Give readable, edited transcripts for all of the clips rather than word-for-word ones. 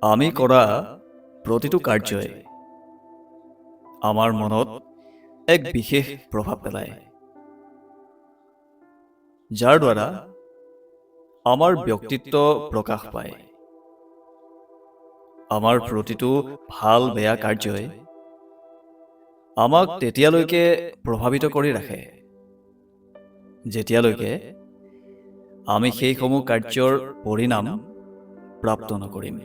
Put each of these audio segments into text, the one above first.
আমি কৰা প্ৰতিটো কাৰ্যই আমাৰ মনত এক বিশেষ প্ৰভাৱ পেলায়, যাৰ দ্বাৰা আমাৰ ব্যক্তিত্ব প্ৰকাশ পায়। আমাৰ প্ৰতিটো ভাল বেয়া কাৰ্যই আমাক তেতিয়ালৈকে প্ৰভাৱিত কৰি ৰাখে, যেতিয়ালৈকে আমি সেইসমূহ কাৰ্যৰ পৰিণাম প্ৰাপ্ত নকৰিম।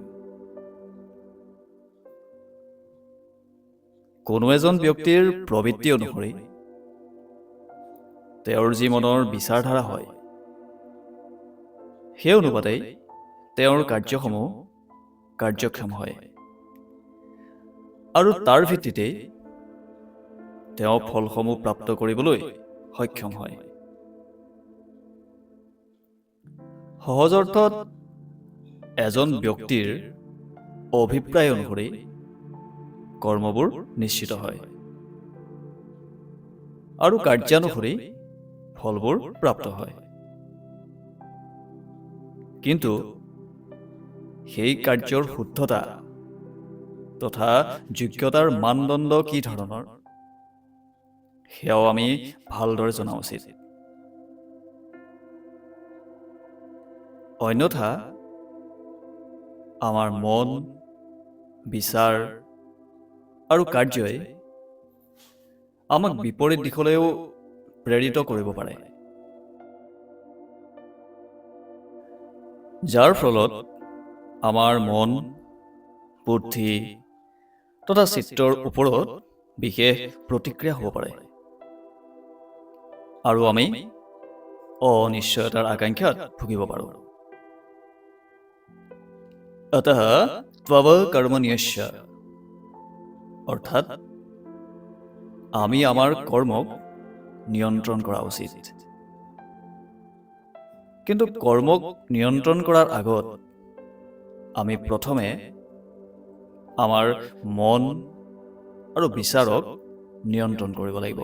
কোনো এজন ব্যক্তিৰ প্ৰবৃত্তি অনুসৰি তেওঁৰ যি মনৰ বিচাৰধাৰা হয়, সেই অনুপাতেই তেওঁৰ কাৰ্যসমূহ কাৰ্যক্ষম হয় আৰু তাৰ ভিত্তিতেই তেওঁ ফলসমূহ প্ৰাপ্ত কৰিবলৈ সক্ষম হয়। সহজ অৰ্থত এজন ব্যক্তিৰ অভিপ্ৰায় অনুসৰি কৰ্মবোৰ নিশ্চিত হয় আৰু কাৰ্যানুসৰি ফলবোৰ প্ৰাপ্ত হয়। কিন্তু সেই কাৰ্যৰ শুদ্ধতা তথা যোগ্যতাৰ মানদণ্ড কি ধৰণৰ, সেয়াও আমি ভালদৰে জনা উচিত। অন্যথা আমাৰ মন, বিচাৰ আৰু কাৰ্যই আমাক বিপৰীত দিশলৈও প্ৰেৰিত কৰিব পাৰে, যাৰ ফলত আমাৰ মন, বুদ্ধি তথা চিত্ৰৰ ওপৰত বিশেষ প্ৰতিক্ৰিয়া হ'ব পাৰে আৰু আমি অনিশ্চয়তাৰ আকাংক্ষাত ভুগিব পাৰোঁ। অতঃ ত্বৱ কৰ্মণীয়স্য, অৰ্থাৎ আমি আমাৰ কৰ্মক নিয়ন্ত্ৰণ কৰা উচিত। কিন্তু কৰ্মক নিয়ন্ত্ৰণ কৰাৰ আগত আমি প্ৰথমে আমাৰ মন আৰু বিচাৰক নিয়ন্ত্ৰণ কৰিব লাগিব।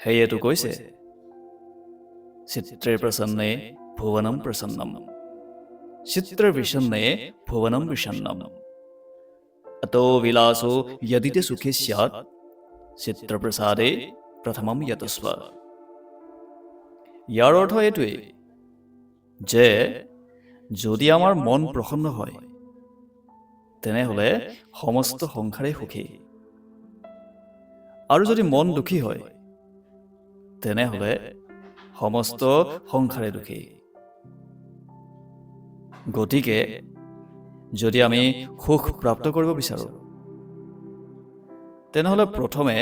সেয়েতো কৈছে, চিত্ৰে প্ৰসন্নে ভুৱনম প্ৰসন্নম, চিত্ৰে বিষণ্ণে ভুৱনম বিষণ্ণম, অতো বিলাসো যদি তে সুখে স্যাৎ চিত্ৰপ্ৰসাদে প্ৰথমম যতস্ব। ইয়াৰ অৰ্থ এইটোৱেই যে যদি আমাৰ মন প্ৰসন্ন হয়, তেনেহ'লে সমস্ত সংসাৰেই সুখী, আৰু যদি মন দুখী হয়, তেনেহ'লে সমস্ত সংসাৰে দুখী। গতিকে যদি আমি সুখ প্ৰাপ্ত কৰিব বিচাৰোঁ, তেনেহ'লে প্ৰথমে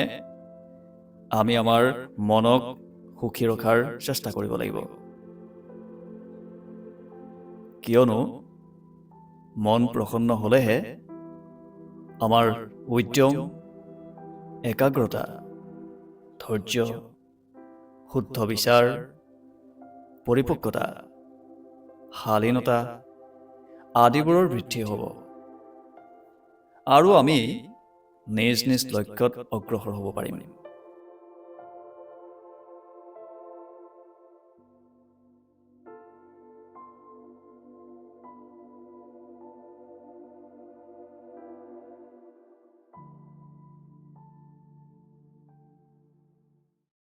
আমি আমাৰ মনক সুখী ৰখাৰ চেষ্টা কৰিব লাগিব। কিয়নো মন প্ৰসন্ন হ'লেহে আমাৰ উদ্যম, একাগ্ৰতা, ধৈৰ্য, শুদ্ধ বিচাৰ, পৰিপক্কতা, শালীনতা আদিবোৰৰ বৃদ্ধি হ'ব আৰু আমি নিজ নিজ লক্ষ্যত অগ্ৰসৰ হ'ব পাৰিম।